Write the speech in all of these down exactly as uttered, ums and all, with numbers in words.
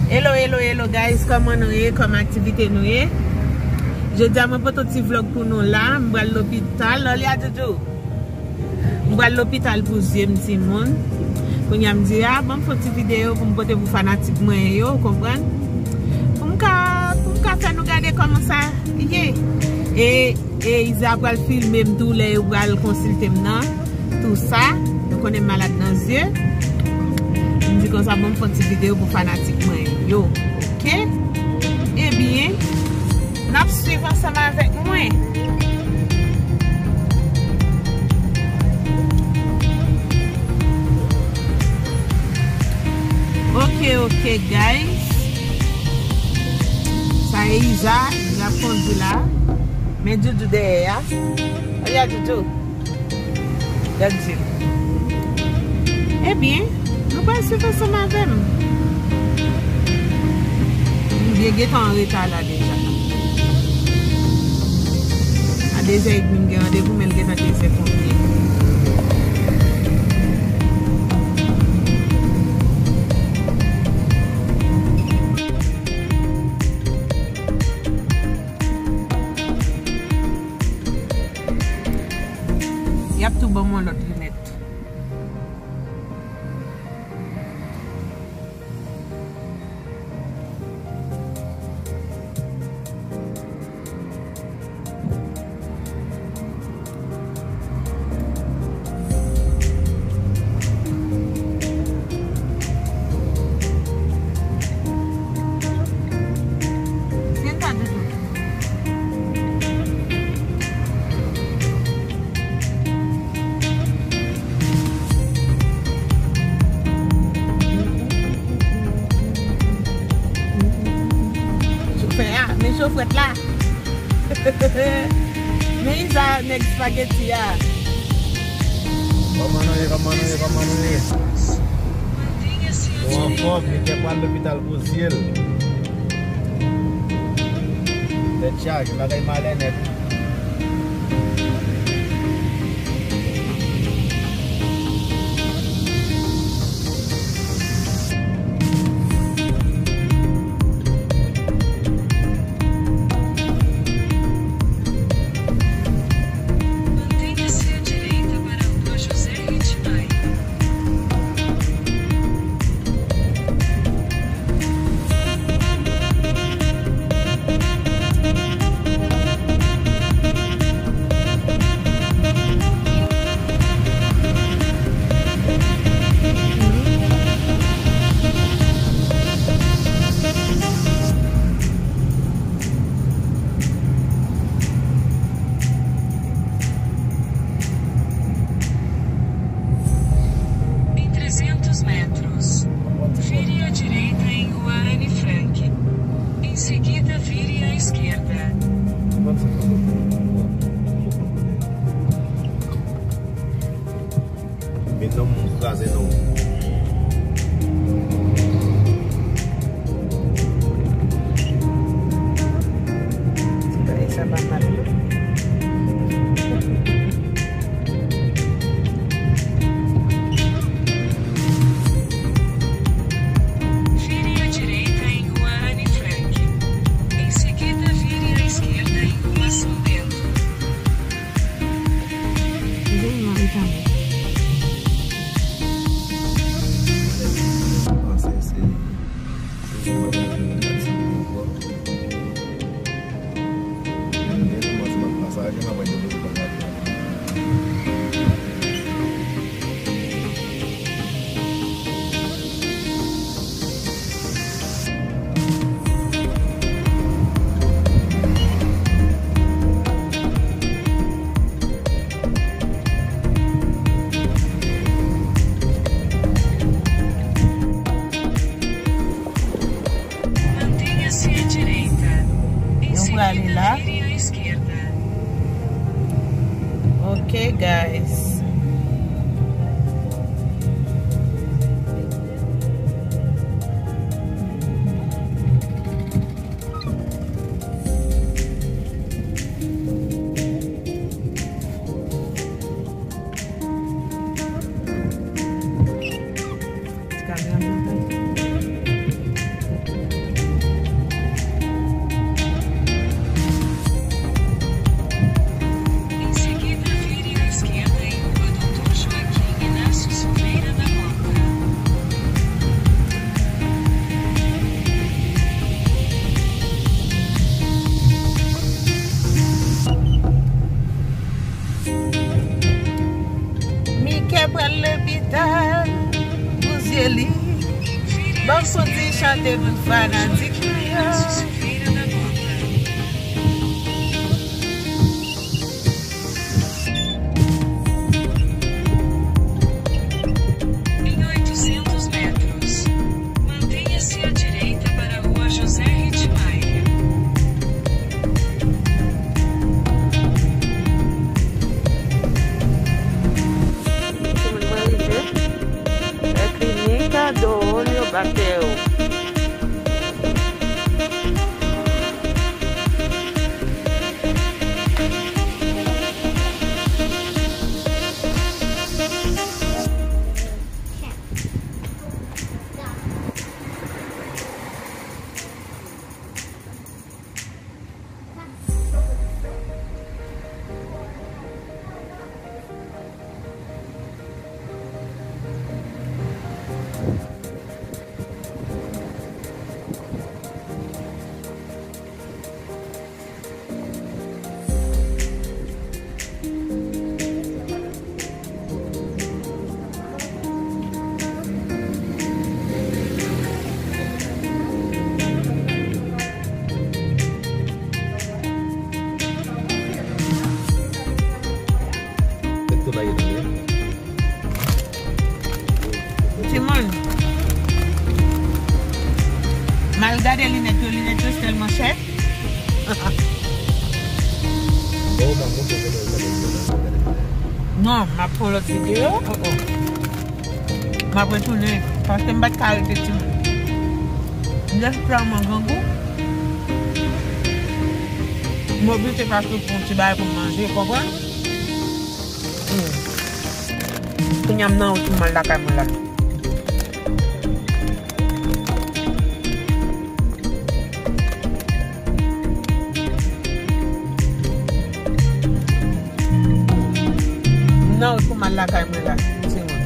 Hello, hello, hello guys, kòman nou ye? Kòman aktivite nou ye? Jodi a mwen pote yon ti vlog pou nou la. M pral lopital. Lòlya Djoudjou. M pral lopital pou zye m timoun. Kounye a m di, a, ban m fè yon ti videyo pou m pote pou fanatik mwen yo, ou konprann? Pou m ka, pou m ka fè nou gade kòman sa ye. E, e Iza pral filme m tou lè yo pral konsilte m nan. Tou sa, nou konnen m malad nan zye. M di konsa, bon, m fè yon ti videyo pou fanatik mwen yo. Oke? Ebyen, n ap swiv ansanm avèk mwen. Oke, oke, guys. Sa e Iza, Iza ap kondui la. Men Djoudjou dèyè a. Olya Djoudjou. Gad zye l. Ebyen, nou pral swiv ansanm avè m. M byen gentan an reta la deja. A de zè edmi m gen randevou, men l gentan de zè konbyen. Y ap tou ban m yon lòt linèt. Chofè a, men chofrèt la. Men Iza, nèg spageti a. Kòman nou ye, kòman nou ye, kòman nou ye? Nou anfòm, Mickey pral lopital pou zye l. Tèt chaje, bagay malè nèt. Mantenha-se à direita para a Rua José Ritmai. Em trezentos metros, vire à direita em Rua Anne Frank. Em seguida, vire à esquerda. Men non, m kraze non. Sa pa mal. Vire à direita em Rua Anne Frank. Em seguida, vire à esquerda em Rua São Bento. Mantenha-se à direita. Em seguida, vire à esquerda. Ok, guys. Ti kamyon nan. Li. Bon, Sondy chante pou fanatik nou yo. Em oitocentos metros, mantenha-se à direita para a rua José Rittmeier. Timoun, mwen rive. E klinik Dolio Bateo. Timoun, m al gade linèt yo, linèt yo tèlman chè. Non, m ap fè yon lòt videyo. Oh, oh. M ap retounen, paske m pa t ka rete, timoun. M te vrèman grangou. M oblije pase pou yon ti bagay pou m manje, konprann? Hmm. Kounye a m nan wout pou m al lakay mwen la. M nan wout pou m al lakay mwen la, timoun.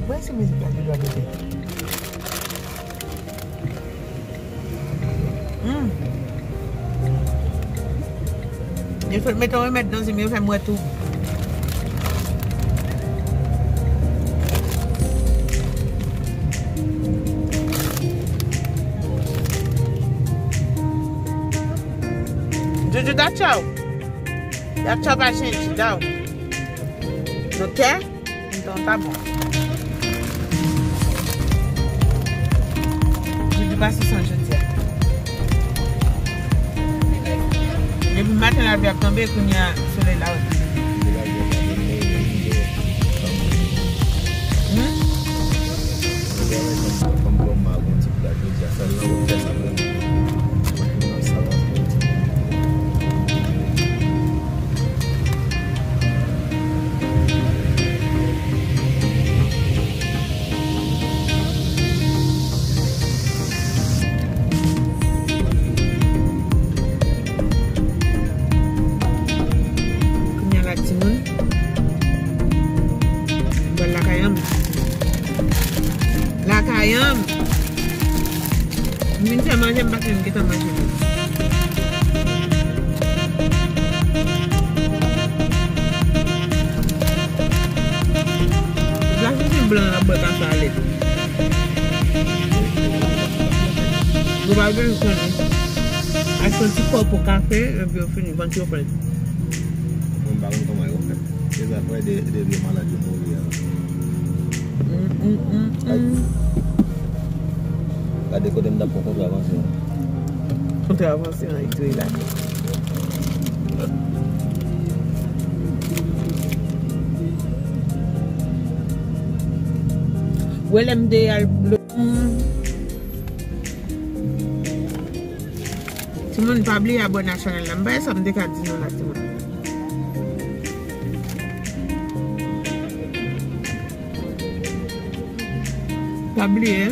Mwen se mizik la ki dwe mete. Hmm. Yo sot mete yon remèd nan zye m, yo fè m wè tou. Jojo, that's all. That's all I change, though. Okay? Donk, pa bon. Jojo pase san jodi a. Depi maten lapli ap tonbe, kounye a, solèy la wè. Hmm? Kounye a la, timoun, m pral lakay an m. Lakay an m. M vin fè manje, m pa fè, m gentan manje tou. Glas vin blan la bwè kafe a lèt. Nou pa bezwen konnen. Achte yon ti kòpo kafe, epi yo fini, vann yo plen. Mwen pa konn kòman yo fè. Se zafè de, de vye malad yo mouri a. Mm, mm, mm, mm. Gade kote m t ap pran kontravansyon an. Kontravansyon an, li tou la. Wè lè m te al. Timoun, pa bliye abòne a chanèl la. M pa wè sa m te ka di nou la, timoun. Pa bliye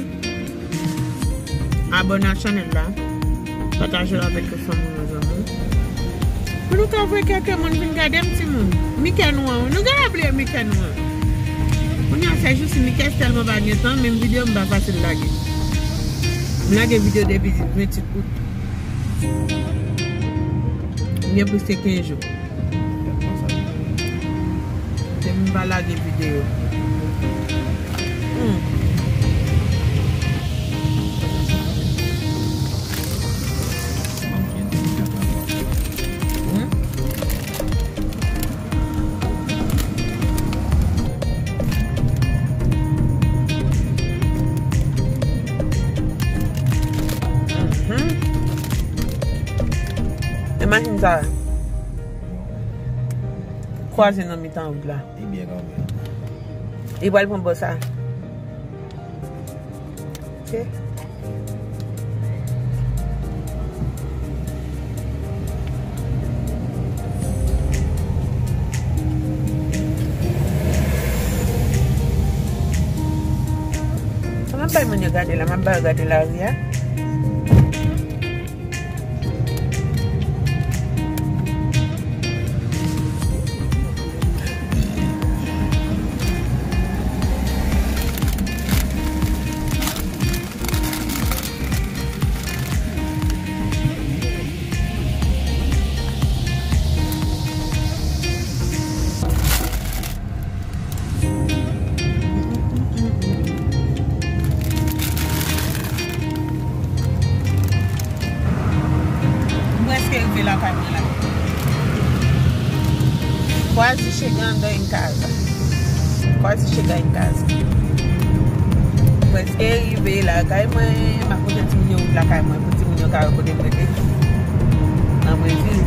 abòne a chanèl la. Pataje l avèk fanmi w, zanmi w. Pou nou ka voye kèk moun vin gade m, timoun. Mikè nou an, wi. Nou genlè bliye mikè nou an. Kounye a, se jis mikè tèlman pa gen tan, menm videyo m pa fasil lage. M lage videyo depi venntuit out. Gen plis ke kenz jou. Depi m pa lage videyo. Hmm. Mhm. E machin sa a kwaze nan mitan wout la. Li byen kanmenm. Li pral pran bò sa. Ok. M ap bay moun yo gade la, m ap ba yo gade lari a. M prèske rive lakay mwen la. Quase chegando em casa. Quase chegar em casa. M prèske rive lakay mwen. M ap montre timoun yo wout lakay mwen pou timoun yo ka wè kote m rete nan Brezil.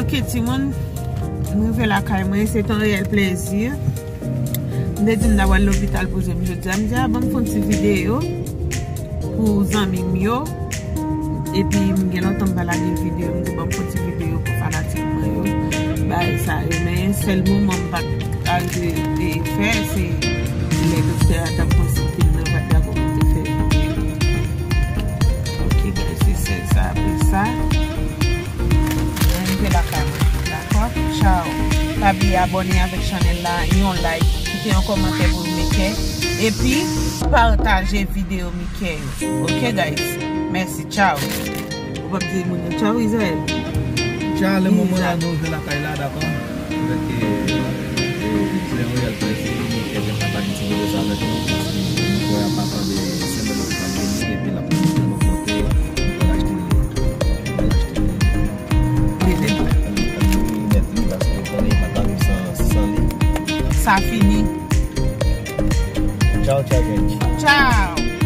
Ok, timoun, m rive lakay mwen, se yon reyèl plezi. M te di m ta pral lopital poze m jodi a. M di, a, ban m fè yon ti videyo pou zanmi m yo. Epi, m gen lontan m pa lage videyo. M di, ban m fè yon ti videyo pou fanatik mwen yo. Bagay sa yo. Men, sèl moman m pa t arive te fè, se lè doktè a t ap konsilte m nan, m pa t dakò pou m te fè videyo. Ok, guys, se sèl sa. Apre sa, mwen rive lakay mwen. Dakò? Tchao. Pa bliye abòne avèk chanèl la, yon like, kite yon kòmantè pou Mickey, epi pataje videyo Mickey yo. Ok, guys? Mèsi, tchao. Ou p ap di moun yo tchao, Israël? Tchao, le moman la, nou rive lakay la, dakò? Avèk, eh, eh, se yon reyèl plezi, Mickey te pataje ti videyo sa avèk nou, paske nou kwè a pati de semèn nan ki pral vini, epi l ap monte nan kote, nou pral achte, nou pral achte. Li nèt, li nèt, li, paske ou konnen li pa ka viv san, san li. Sa fini. Tchao, tchao, Kenji. Tchao.